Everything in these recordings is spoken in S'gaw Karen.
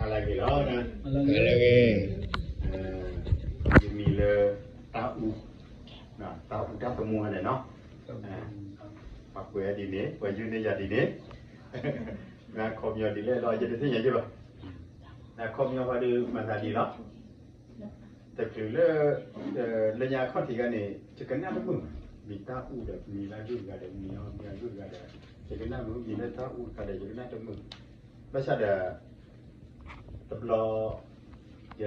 ဟါလၢအဂ့ၤလီၤ, ဟါလၢအဂ့ၤ, ယမံၤလၢ တၢ်အူ, တၢ်အူတၢ်သမူန့ၣ်နီၤ, ပှၤကွဲးဒ်န့ၣ် ပှၤယုၢ်န့ၢ်ယၤဒ်န့ၣ်, နခီပညီဒ်လဲၣ်လီၤ ယတသ့ၣ်ညါယဲၢ်ဘၣ်, နခီပညီဃီဒီးမၤသးဒ်လီၤ, တချုးလၢ လၢညါခီၣ်ထံးဂၤန့ၣ် ယကနၣ်တမုာ်, မံၤတၢ်အူဒီး မံၤလၢအဂုၤအဂၤဒီး မံၤအီၤမံၤအဂုၤအဂၤဒီး ယကနၣ်မုာ် မံၤလၢတၢ်အူတခါဒီး ယကနၣ်တမုာ်, ဘၣ်ဆၣ်ဒီး တဘျီ ယ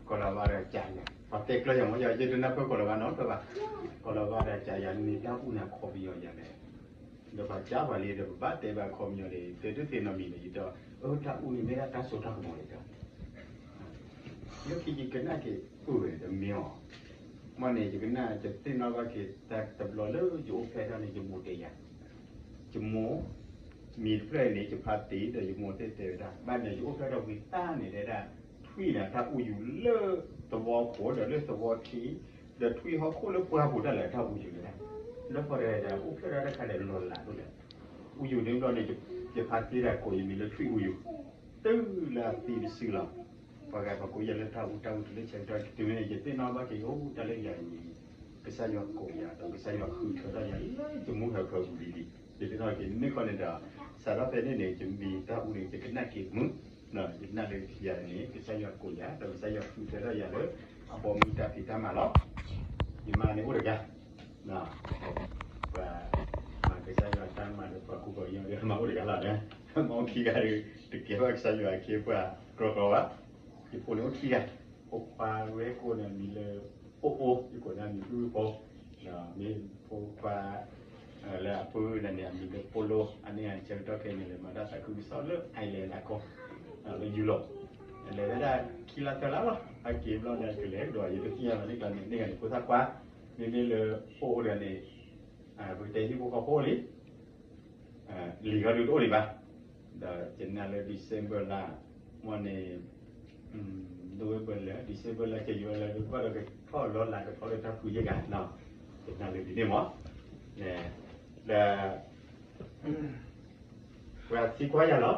ကီၤလၤဝါဒီးကးယၤ, ပှၤတဲကျၢၤယၤမ့ၢ်ယၤ ယတနၢ်ပၢၢ်ကီၤလၤဝါနီတဘျီဘၣ်, ကီၤလၤဝါဒီးကးယၤန့ၣ်တၢ်အူန့ၣ်ခီပညီယၤလဲၣ်, ဒီးပှၤကးပှၤလံဒီး ပဘၣ်တဲဘၣ်ခီပညီန့ၣ် တဲဒုးသ့ၣ်နီၣ်မံၤန့ၣ် ယတဲ အၢ တၢ်အူန့ၣ်မ့ၢ်ဒၣ်တၢ်စိတၢ်ကမီၤန့ၣ်ဒီး လၢခံယကနၣ်က့ၤအူဝဲတမ့ၢ်အီၤ, မ့ၢ်န့ၣ် ယကနၣ် ယသ့ၣ်နီၣ်ဘၣ်က့ၤ တၢ်တဘျီလၢယအိၣ်ဖျဲၣ်ထီၣ်န့ၣ် ယမိၢ်တဲယၤ, ယမိၢ် မံၤတဖျၢၣ်အံၤန့ၣ် ယဖးတ့ၢ်ဒီး ယမိၢ်တဲတဲဝဲဒၣ် ဘၣ်န့ၣ် ယအိၣ်ဖျဲၣ်ထီၣ်ဝံၤသၣ်န့ၣ်တဲဒၣ် ထွံၣ်န့ၣ် တၢ်အူယူၤလၢသဝီခိၣ်ဒီးလၢသဝီခံ ဒီးထွံၣ်ဟီၣ်ခိၣ်လၢပှၢ်ပူၤဒၣ်လဲာ် တၢ်အူယူၤတဲဒၣ်, ဒီးပှၤတဂၤဒီး အိၣ်ဖျဲၣ်ထီၣ်တၢ်ခါဒီးလီၤလးဒိၣ်လဲၣ်, အူယူၤန့ၣ်ဘျီန့ၣ် ယဖးတ့ၢ်ဒၣ်ကိးယမံၤလၢထွံၣ်အူယူၤ, တုၤလၢအသံတစုလီၤ, ပှၤဂၤပှၤကိးယၤလၢတၢ်အူတၢ်အူတုၤလၢဆဲးကတီၢ် တုၤမ့ၢ်န့ၣ် ယသ့ၣ်နီၣ်ဘၣ်က့ၤ အိၣ်တၢ်လၢယၤအံၤ ကစၢ်ယွၤကိးယၤ ဒီးကစၢ်ယွၤဃုထၢထီၣ်ယၤလၢယမူဟၢဖၢပူၤလံလံ, ယသ့ၣ်နီၣ်က့ၤန့ၣ်ခီန့ၣ်ဒီး စးထီၣ်ဖဲန့ၣ်န့ၣ် ယမံၤတၢ်အူန့ၣ် ယကနၣ်က့ၤမုာ်, ယနၢ်လၢယၤန့ၣ် ကစၢ်ယွၤကိးယၤ ဒီးကစၢ်ယွၤဃုထၢထီၣ်ယၤလၢ အဘီမုၢ်တၢ်ဖံးတၢ်မၤလီၤ, ယမါန့ၣ်အိၣ်တဂၤ ပှၤမၤကစၢ်ယွၤတၢ်မၤဒီးပှၤကူပှၤကညီဒီး မါအိၣ်တဂၤလီၤန့ၣ်, မါအိၣ်ခံဂၤဒီး တကဲဘၣ်ကစၢ်ယွၤအခ့အပှၤကြီကြီဘၣ်, ယဖိန့ၣ်အိၣ်ခံဂၤ, ဖိခွါဝဲကိးန့ၣ်အမံၤလၢ အိၣ်အိၣ် ယကိးန့ၣ်အမံၤအုၣ်ဖိ, ဒီးမ့ၢ်ဖိခွါ လၢအပုၢ်န့ၣ်န့ၣ် အမံၤလၢပိလိ, အန့ၣ်အဆၢကတီၢ်ခဲအံၤန့ၣ် လဲၤမၤတၢ်သးခုကစီၣ်လၢ Ireland အကီၢ်, လၢယူလိာ်, လဲၤဝဲဒၣ်ခံလါသၢလါလီၤ, ဟဲက့ၤဘျီန့ၣ် ကလဲၤကဒီး ယတသ့ၣ်ညါဘၣ်န့ၣ်ကျါန့ၣ် န့ၣ်ဂၤန့ၣ် ဖိသၣ်ခွါ, မ့မ့ၢ်လၢအိၣ်အိၣ်ဒီးန့ၣ် ပကတဲဟံၣ်ဖိဃီဖိလံ လံာ်ဂီၤဒုးတအိၣ်ဒံးဘၣ်, ဒီးယနာ်လၢ December လါ, မ့ၢ်န့ၣ် November လၢ December လၢ January လၢ ဒုးဘၣ်ဒီးကထီၣ်လီၤလးကထီၣ်လၢတၢ်ဖုးယဲၢ်ဂၤနီၤ, ယနာ်လၢဒ်န့ၣ်မ့ၢ်, ဒီး ပှၤသံကွၢ်ယၤလီၤ,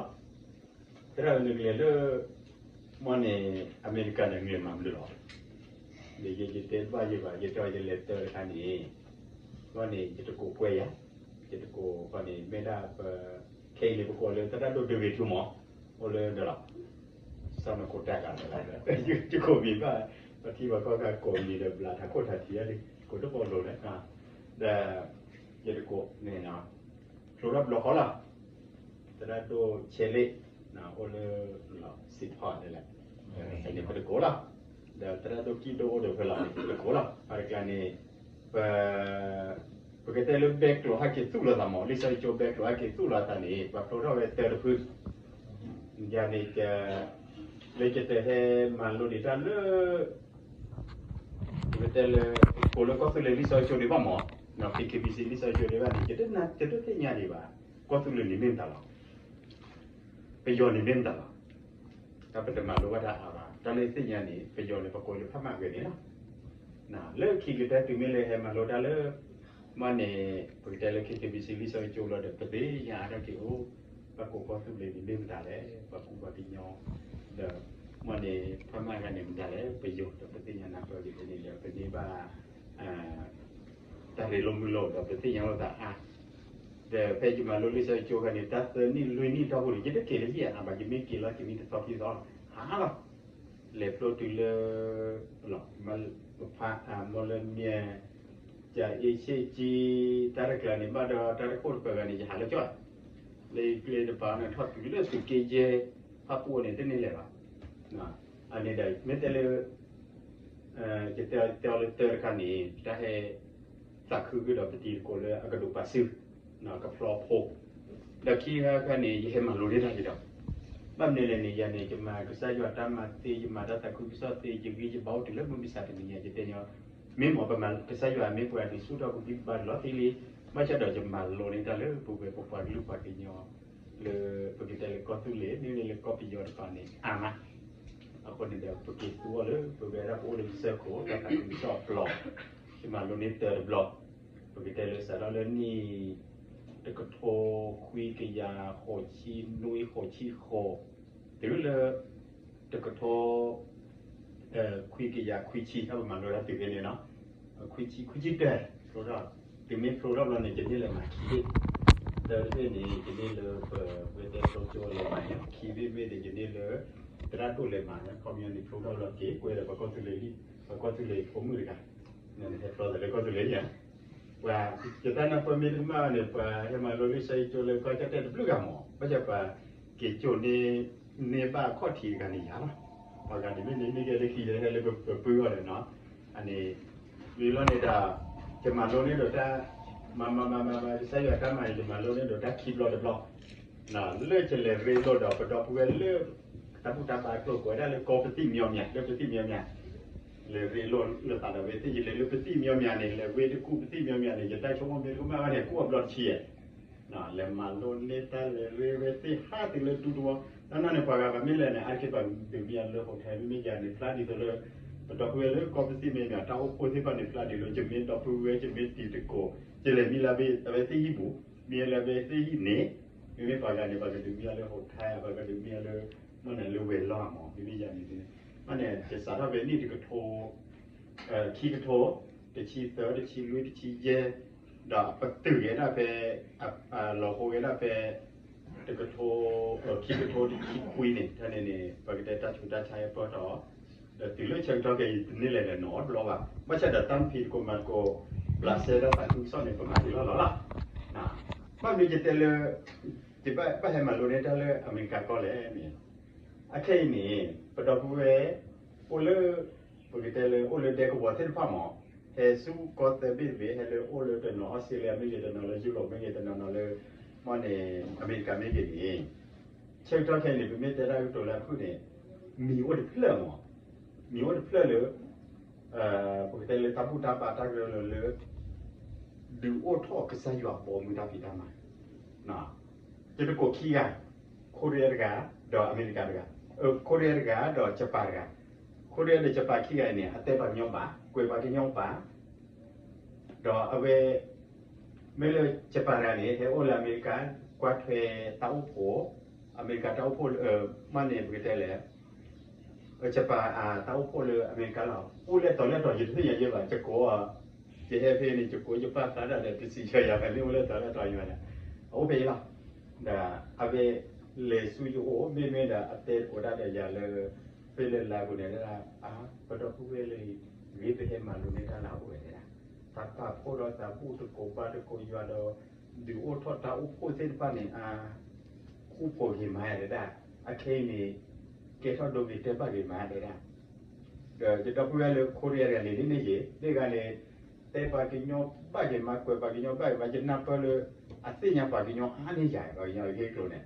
သရၣ်ဧၢ နကလဲၤလၢ မ့ၢ်န့ၣ် အမဲရကၤန့ၣ် နလဲၤမၤမနုၤလီၤ, ဒီးယ ယတဲတဘၣ်ယဲဘၣ် ယတဲအီၤယလဲၤတၢ်တခါန့ၣ်, မ့ၢ်န့ၣ် ယတကိးကွဲးယၤ, ယတကိးဃီန့ၣ် မ့ၢ်ဒၣ်ပ ခဲအံၤန့ၣ် ပကိးလၢသရၣ်ဒိၣ် David Tumor အိၣ်လၢဒီးလီၤ, စီၤနကိးတၢ်ဂၤလီၤ, ယကိးမံၤဘၣ်, ပထံပှၤကီၢ်ဂၤကိးမံၤဒီးဘျးထးခိၣ်ထးထံးဒၣ်လံ, ကိးတဘၣ်လိၤလဲၣ်, ဒီး ယတကိးန့ၣ် ဖျိထီၣ်ဘျီဃီလီၤ, သရၣ်ဒိၣ်ဆဲလ့ၣ်, အိၣ်လၢ စံးဖီဒ်လဲၣ်, န့ၣ်ပတကိးလီၤ, ဒီးသရၣ်ဒိၣ်ကံၣ်ဒိၣ်အိၣ်ဒီးဖဲလီၤန့ၣ် ပတကိးလီၤ, ပှၤတကျါန့ၣ် ပ ပကတဲလၢ ဘဲကျိၤဟဲက့ၤသူၣ်လီၤသးမး လံာ်စီဆှံကၠိဘဲကျိၤဟဲက့ၤသူၣ်လီၤသးန့ၣ် ပှၤဖျိထီၣ်ဝဲတၢတဖု, ယၤန့ၣ် လၢယတဟဲမၤလိန့ၢ်တၢ်လၢ ပကတဲလၢ ပကိးလၢကီၢ်သူလ့ၤလံာ်စီဆှံကၠိဒံးဘၣ်မး, ဖဲ K B C လံာ်စီဆှံကၠိဒံးဘၣ်န့ၣ် ယတသ့ၣ်ညါဒံးဘၣ်, ကီၢ်သူလ့ၤန့ၣ်မ့ၢ်မတၤလီၤ, ပယီၤန့ၣ်မ့ၢ်မတၤလီၤ, တၢ်ပတမၤလိဘၣ်တၢ်အါဘၣ်, တၢ်လၢသ့ၣ်ညါန့ၣ် ပယီၤန့ၣ် ပကိးလၢဖးမးဂ့ၤန့ၣ်လီၤ, လၢခံကတၢၢ်တုၤမ့ၢ်လၢဟဲမၤလိတၢ်လၢ မ့ၢ်န့ၣ် ပကတဲလၢ K K B C လံာ်စီဆှံကၠိလီၤဒီး ပသ့ၣ်ညါအါထီၣ်က့ၤအိၣ်, ဘၣ်ကိးကီၢ်သူလ့ၤန့ၣ်မ့ၢ်မတၤလဲၣ်, ပှၤကူပှၤကညီ, ဒီး မ့ၢ်န့ၣ် ဖးမးဂ့ၤန့ၣ်မတၤလဲၣ်, ပယီၤဒီး ပသ့ၣ်ညါနၢ်ပၢၢ်က့ၤဖဲန့ၣ်ဒီး ပန့ၢ်ဘၣ် တၢ်ရ့လိာ်မုာ်လိာ်ဒီး ပသ့ၣ်ညါလိာ်သးအါ, ဒီးဖဲယမၤလိလံာ်စီဆှံကၠိခါန့ၣ် တၢ်သၢနံၣ်လွံၢ်နံၣ်တီၢ်ပူၤန့ၣ် ယတက့ၤလၢဟံၣ်အါဘၣ်, ယမ့ၢ်က့ၤလီၤက့ၤမံတသီခံသီ ဟါလီၤ, လဲၤဖျိတုၤလၢ ပဖးအါမီၢ်လၢမ့ၢ် ကၠၤအ့ဆ့ၣ်ကၠံ တၢ်တကျါန့ၣ် ဘၣ်ဒီးတၢ်တခိၣ်တပၢၤဂၤန့ၣ် ယဟးလၢကၠီၣ်, လၢယကျဲတပၤန့ၣ် ထီၣ်တုၤလၢသုးက့ယဲၢ် ဖးပူၤန့ၣ် တန့ၢ်လဲၤဘၣ်, အန့ၣ်ဒီး မ့ၢ်တဲလၢ ယတဲအီၤလၢတၢ်တခါန့ၣ် တၢ်ဟဲ သးခုကဒီးပတံၤသကိးလၢအကဒိးပာ်စု ကဖျီဖိ, ဒီးခံခါခါန့ၣ် ယဟဲမၤလိန့ၢ်တၢ်က့ၤဒီး, ဘၣ်မနုၤလဲၣ်န့ၣ် ယၤန့ၣ် ယမၤကစၢ်ယွၤတၢ်မၤသ့ ယမၤတၢ်သးခုကစီၣ်သ့ ယဂံၢ်ယဘါအိၣ်တုၤလၢမုၢ်မဆါတနံၤညါ ယတဲညီ, မ့ၢ်မ့ၢ်ပမၤကစၢ်ယွၤမ့ၢ်ပှၤဒုးဆူၣ်ထီၣ်ကဘံၣ်ကဘါတလီၤသ့လံ, ဘၣ်ဆၣ်ဒီးယမၤလိန့ၢ်တၢ်လၢပဝဲပပှၤကလုာ်ပှၤကညီ လၢပကတဲလၢကီၢ်သူလ့ၤ မ့မ့ၢ်လၢကီၢ်ပယီၤတကပၤန့ၣ် အါမး, အဃိန့ၣ်ဒီး ပက့ၤသူအီၤလၢ ပဝဲဒၣ်ပအိၣ်လၢကစၢၢ်ခိၣ် တၢ်သးခုကစီၣ်အပျီ, ယမၤလိန့ၢ်တၢတဘျီ, ပကတဲလၢစးထီၣ်လၢနံၣ် တကထိခွံကယၤဃိးဆံနွံဃိးဆံဃိး, တုၤလၢ တကထိ ခွံကယၤခွံဆံ ပမၤလိတၢ်တုၤဖဲန့ၣ်နီၤ, ခွံဆံ ခွံဆံတၢ, ဖျိထီၣ်, တုၤမ့ၢ်ဖျိထီၣ်ဘျီန့ၣ် ယန့ၢ်လဲၤမၤခံဘ့ၣ်, တၢ်တဘ့ၣ်န့ၣ် ယန့ၢ်လၢပဝဲတဲဖျိကၠိလဲၤမၤန့ၣ် ခံဘ့ၣ်ဘ့ၣ်န့ၣ် ယန့ၢ်လၢ သရၣ်ဒိၣ်လဲၤမၤန့ၣ် ခီပညီန့ၣ် ဖျိထီၣ်ဘျီက့ၤ ကွဲဒီးပှၤကီၢ်သူလ့ၤလံ, ပှၤကီၢ်သူလ့ၤဖိမုၣ်တဂၤ ဟဲဖျိသးလၢကီၢ်သူလ့ၤယါ ပှၤ ယတၢ်နၢ်ပၢၢ်မ့ၢ်တကမၣ်ဘၣ်န့ၣ် ပှၤဟဲမၤလိလၢဆၢကၠိလၢကီၢ်ကၠီၣ်တဲၣ်တဘျုးဂၤမး ဘၣ်ဆၣ်ပှၤက့ၤကၠိၣ်န့ၣ် န့ၢ်ဘၣ်အခီၣ်ထံးတဂၤန့ၣ်ယါလီၤ. ပှၤဂၤန့ၣ်မ့ၢ်န့ၢ်န့ၢ်ကဲလၢခံယဲဟဲလၢပပုၢ်အီၤဒီးနီၤ, အန့ၣ် မ့ၢ်လီၤန့ၣ်ဒီး ယမၤလိန့ၢ်ဒီးတၢ် မၤမၤမၤမၤမၤ ကစၢ်ယွၤတၢ်မၤန့ၣ် ယမၤလိန့ၢ်ဒီးတၢ်ခံဘျီတဘျီ လၢကလဲၤရ့လိာ်ဒီးပဒီပုၢ်ဝဲၢ်လၢ တၢ်ဘူၣ်တၢ်ဘါကျိၤကွဲးဒၣ်လၢကီၢ်ပသံၣ်မညီမညီ လၢပသံၣ်မညီမညီ လဲၤရ့လိာ်လၢသးဒီးဝဲသ့ၣ် ယလဲၤလၢပသံၣ်မညီမညီန့ၣ် လဲၤဝ့တကူၣ်ပသံၣ်မညီမညီန့ၣ် ယတၢ်ဆိကမိၣ်မ့ၢ်တကမၣ်ဘၣ်န့ၣ် ကူၣ်အဘျီတဆံယဲၢ် လဲၤမၤလိန့ၢ်တၢ်လဲၤရ့ဝဲသ့ၣ်ဟးတုၤလၢတူတဝီ တၢ်နီၢ်န့ၣ် ပှၤဂၤပမ့ၢ်လဲၤန့ၣ် အါတက့ၢ်ပှၤဒုးမံအီၤလၢဟိးထဲမ့မ့ၢ်ယၤန့ၣ် ဖျါဒ်သိးလၢ ပဒီပုၢ်ဝဲၢ်လၢကီၢ်ပသံၣ်မညီမညီ တၢ်အိၣ်ဖှိၣ်သ့ၣ်တဖၣ်န့ၣ် ဖျါဒ်သိး ယမ့ၢ်ဒီပုၢ်ဝဲၢ် ယမ့ၢ်တံၤသကိး ယလဲၤမံလၢအဝဲသ့ၣ်ဟံၣ်ပူၤ မံလၢအဝဲသ့ၣ်ဟံၣ်န့ၣ် မ့မ့ၢ်ပှၤဂၤန့ၣ် ပှၤကဒုးမံအီၤလၢဟိးထဲ ပှၤကဒုးမံအီၤလၢ မ့ၢ်န့ၣ်လၢဝဲၤလီၢ်မး မ့မ့ၢ်ယၤန့ၣ် မ့ၢ်န့ၣ် ယစးထီၣ်ဖဲနံၣ်တကထိ ခံကထိ တဆံသၢ တဆံလွံၢ် တဆံယဲၢ် ဒီးပတုာ်ကဲဒၣ်ဖဲ လီၤဃိကဲဒၣ်ဖဲ တကထိ ခံကထိတဆံခွံန့ၣ် တၢ်န့ၣ်န့ၣ် ပကတဲတၢ်ဆူးတၢ်ဆါဟဲပၢၢ်ထီၣ် ဒီးတုၤလၢဆၢကတီၢ်ခဲအံၤ တန့ၢ်လဲၤဒီးနီတဘျီဘၣ် ဘၣ်ဆၣ်ဒီးတၢ်ဖံးသကိးမၤသကိး ဘျးစဲဒီးသးခုကစီၣ်န့ၣ် ပမၤတုၤလီၢ်လီၤလီၤ ဘၣ်မနုၤယတဲလၢ ယဘၣ်ဟဲမၤလိန့ၢ်တၢ်လၢအမဲရကၤကီၢ်လဲၣ်န့ၣ် အခဲအံၤန့ၣ် ပဒီပုၢ်ဝဲၢ် အိၣ်လၢ ပကတဲလၢ အိၣ်လၢဒဲကဝီၤသ့ၣ်တဖၣ်မး ဟဲဆူကီၢ်သၢဘ့ၣ်တဘ့ၣ် ဟဲလၢအိၣ်လၢတနီၤအီစထြ့လယါမ့ၢ်ဂ့ၤ တနီၤလၢယူရိးမ့ၢ်ဂ့ၤ တနီၤနီၤလၢ မ့ၢ်န့ၣ် အမဲရကၤမ့ၢ်ဂ့ၤန့ၣ် ဆၢကတီၢ်ခဲအံၤန့ၣ် ပမ့ၢ်တဲတၢ်ကတိၤလၢအခုၣ်န့ၣ် မံၤအိၣ်တဖျၢၣ်မး မံၤအိၣ်တဖျၢၣ်လၢ ပကတဲလၢတၢ်ဘူၣ်တၢ်ဘါတၢ်ကရၢလီၤလၢ ဒုးအိၣ်ထီၣ်ကစၢ်ယွၤဘီမုၢ်တၢ်ဖံးတၢ်မၤ ယတကိးခံဂၤ ခိရံယါတဂၤ ဒီးအမဲရကၤတဂၤ ခိရံယါတဂၤ ဒီးယပၣ်တဂၤ ခိရံယါဒီးယပၣ်ခံဂၤအံၤန့ၣ် အတဲပှၤကညီဘၣ် ကွဲးပှၤကညီဘၣ် ဒီးအဝဲ မ့ၢ်လၢယပၣ်တဂၤန့ၣ် ဟဲအိၣ်လၢအမဲရကၤ ကွၢ်ထွဲတၢ်အိၣ်ဖှိၣ် အမဲရကၤတၢ်အိၣ်ဖှိၣ် မ့ၢ်န့ၣ်ပကတဲလဲၣ် ယပၣ်အတၢ်အိၣ်ဖှိၣ်လၢအမဲရကၤလီၤ အိၣ်လဲၣ်တီၤလဲၣ်တီၤ ယတသ့ၣ်ညါယဲဘၣ် ယကိး ယဟဲဖဲန့ၣ် ယကိးယပၣ်သးဒၣ်ဒီး ပစံးဆၢယၤ ဖဲန့ၣ်အိၣ်လဲၣ်တီၤလဲၣ်တီၤယၤဒီး အအိၣ်ဖဲအံၤလီၤ ဒီးအဝဲ လဲၤဆူယအိၣ် မ့မ့ၢ်ဒီးအတဲသကိးတၢ်ဒီးယၤလၢ ဖဲလၢလါပူၤန့ၣ် အါ ပဒီပုၢ်ဝဲၢ်လၢ ဂ့ၤပဟဲမၤလိန့ၢ်တၢ်လၢအအိၣ်ဝဲဒၣ် သးပာ်ဖှိၣ်ဒီးသးဘူၣ်သကိးဘါသကိးယွၤဒီး ဒုးအိၣ်ထီၣ်တၢ်အိၣ်ဖှိၣ်သ့ၣ်တဖၣ်န့ၣ် အါ ဃူဖိးဂ့ၤမးယၤဒၣ် အခဲအံၤန့ၣ် ကဲထီၣ်ဒိဂ့ၤတဲဘၣ်ဂ့ၤမးယၤဒၣ် ဒီးယဒီပုၢ်ဝဲၢ်လၢခိရံယါတဂၤန့ၣ် ဒ်န့ၣ်ယ့ၣ် မ့ၢ်ဂၤန့ၣ် တဲပှၤကညီဘၣ်ဂ့ၤမး ကွဲးပှၤကညီဘၣ်ဂ့ၤမး ယနၢ်ပၢၢ်လၢ အသ့ၣ်ညါပှၤကညီအါန့ၢ်ယၤ ပှၤကညီအဂ့ၢ်အကျိၤန့ၣ်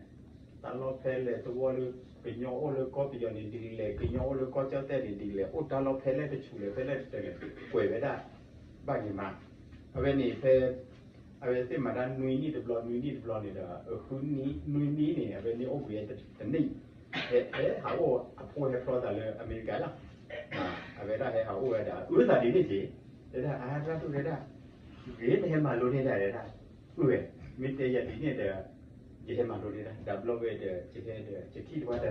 တၢ်လီၢ်ဖဲလဲၣ်သဝီလၢ ကညီအိၣ်လၢကီၢ်ပယီၤန့ၣ်ဒ်လဲၣ် ကညီအိၣ်လၢကီၢ်ကၠီၣ်တဲၣ်န့ၣ်ဒ်လဲၣ် အိၣ်တၢ်လီၢ်ဖဲလဲၣ်တဆူးလဲၣ်ဖဲလဲၣ်တတၢၢ်လဲၣ် ကွဲးဝဲဒၣ် ဘၣ်ဂ့ၤမး အဝဲန့ၣ်ဖဲ အဝဲသ့ၣ်မၤတၢ်နွံနံၣ်တဘျီ နွံနံၣ်တဘျီန့ၣ်ဒီး ဃုနွံနံၣ်န့ၣ် အဝဲန့ၣ်အိၣ်ဘှံးတနံၣ် ဟဲဟးအိၣ်အဖိဟဲဖျီသးလၢအမဲရကၤလီၤ အဝဲဒၣ်ဟဲဟးအိၣ်ဝဲဒၣ် အုၣ်သးဒ်န့ၣ်က့ၤ တဲဒၣ်အါတၢ်သူၣ်တဲဒၣ် ဂ့ၤမ့ၢ်ဟဲမၤလိန့ၢ်ဒၣ်တဲဒၣ် အုၣ်ဝဲ မ့ၢ်တဲယၤဒ်န့ၣ်ဒီး ယဟဲမၤလိန့ၢ်ဒၣ် တဘျီဝဲဒီး ယဟဲဒီး ယထံၣ်တဝၣ်ဒီး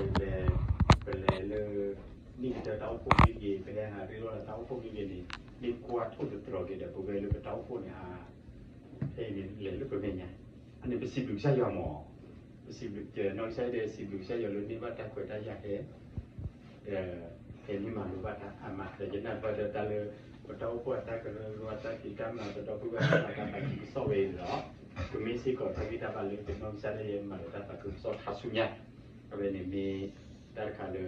ပလဲၤ ပလဲၤလၢ နံၣ်ကတၢၢ်တၢ်အိၣ်ဖှိၣ်မ့ၢ်ဂ့ၤ ပဟဲဟးရ့လိာ်လၢတၢ်အိၣ်ဖှိၣ်မ့ၢ်ဂ့ၤန့ၣ် မ့ၢ်ကွၢ်ထိၣ်သတြီၤက့ၤဒီး ပဝဲလၢပတၢ်အိၣ်ဖှိၣ်န့ၣ် အါ ဖဲအံၤန့ၣ် လဲၤလၢပမဲာ်ညါ အန့ၣ်ပစံးဘျုးကစၢ်ယွၤမး ပစံးဘျုးကနီၢ်ကစၢ်ဒီး စံးဘျုးကစၢ်ယွၤလၢန့ၢ်ဘၣ်တၢ်ခွဲးတၢ်ယာ်ဟဲ ဒီး ဟဲန့ၢ်မၤလိဘၣ်တၢ်အါမး ဒီးယနၢ်ပၢၢ်ဒီးတၢ်လၢ ပတၢ်အိၣ်ဖှိၣ်အတၢ်ကရၢကရိအတၢ်ဖံးတၢ်မၤ ပဒီပုၢ်ဝဲၢ်တၢ်သးခုကစီၣ်ဝဲအံၤဒီး ကမ့ၢ်စ့ၢ်ကီးတၢ်ဂံၢ်တၢ်ဘါလၢကနီၢ်ကစၢ်ဒၣ်ယဲမၤလိတၢ်သးခုကစီၣ်ထါဆူညါ အဝဲန့ၣ်မ့ၢ် တၢ်တခါလၢ လီ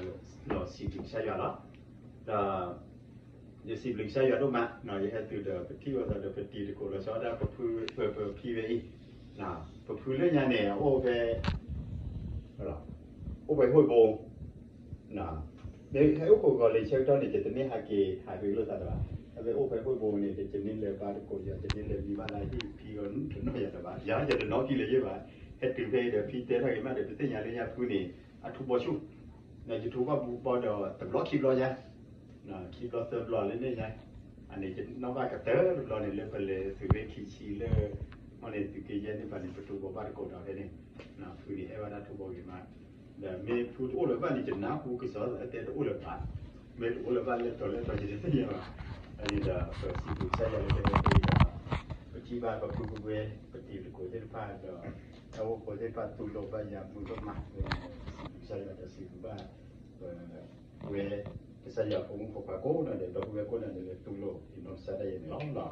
ၤစံးဘျုးကစၢ်ယွၤလီၤ ဒီး ယစံးဘျုးကစၢ်ယွၤဒိၣ်မး ယဟဲတုၤဒီးပထံၣ်ဝဲသးဒီးပတံၤသကိးလီၤဆီဒၣ်ပဖု ပဖံဝဲအံၤ ပဖုလၢညါန့ၣ် အအိၣ်ဖဲ အိၣ်ဖဲဟူးဘိ မ့ၢ်ဟဲအိၣ်ခိးဂီၤလံဆၢကတီၢ်န့ၣ် ယတန့ၢ်ဟးက့ၤဟးရ့လိာ်သးလၢၤဘၣ် အဝဲအိၣ်ဖဲဟူးဘိန့ၣ် ယတန့ၢ်လဲၤဘါသကိးယၤ ယတန့ၢ်လဲၤမံဘၣ်လၢဟံၣ်ဖံဂီၤတနီၤယၤလၢၤဘၣ် ယၤယတနီၤကံလၢၤယဲဘၣ် ဟဲတုၤဖဲအံၤဒီးဖံတဲထီၣ်က့ၤမးဒီး ပသ့ၣ်ညါလၢညါဖုန့ၣ် အထူဘီဆူၣ် ယထူဘီဘူဘီဒီးတဘျီခံဘျီယါ ခံဘျီသၢဘျီလၢန့ၣ်ညါ အန့ၣ်ယနီၣ်ဘၣ်ကတၢၢ်တဘျီန့ၣ် လၢပလဲၤသုးရ့ၣ်ခံဆံလၢ မ့ၢ်န့ၣ်သုးက့ယဲၢ်န့ၣ်ဘၣ်န့ၣ် ပတူၢ်ဘီၣ်ဘၣ်သကိးဒီးဖဲန့ၣ် ဖုန့ၣ်အဲၣ်ဘၣ်တၢ်ထူၣ်ဘီဂ့ၤမး, ဒီးမ့ၢ်ဖုတအိၣ်လၢၤဘၣ်န့ၣ် ယနၢ်ဟူကစီၣ်သးတဲတအိၣ်လၢၤဘၣ်, မ့ၢ်တအိၣ်လၢၤဘၣ်လဲၤထီၣ်လဲၤထီၣ်ယတသ့ၣ်ညါဘၣ်. အန့ၣ်ဒီးပစံးဘျုးကစၢ်ယွၤလၢတၢ်တဲဒီး ပထံၣ်ဘၣ်ပပုၢ်ပဝဲၢ် ပတံၤသကိးသ့ၣ်တဖၣ်ဒီး တၢ်အိၣ်ဖှိၣ်သ့ၣ်တဖၣ်တူၢ်လိာ်ဘၣ်ယၤမုာ်ဒိၣ်မး, ပစံးဘျုးကစၢ်ယွၤဒီးစံးဘျုးဘၣ် ပဝဲ ကစၢ်ယွၤဖိမုၣ်ဖိခွါကိးဂၤဒဲး ဒီပုၢ်ဝဲၢ်ကိးဂၤဒဲးလၢတူၢ်လိာ်အံၤနီၢ်ကစၢ်ဒၣ်ယဲန့ၣ်လီၤ.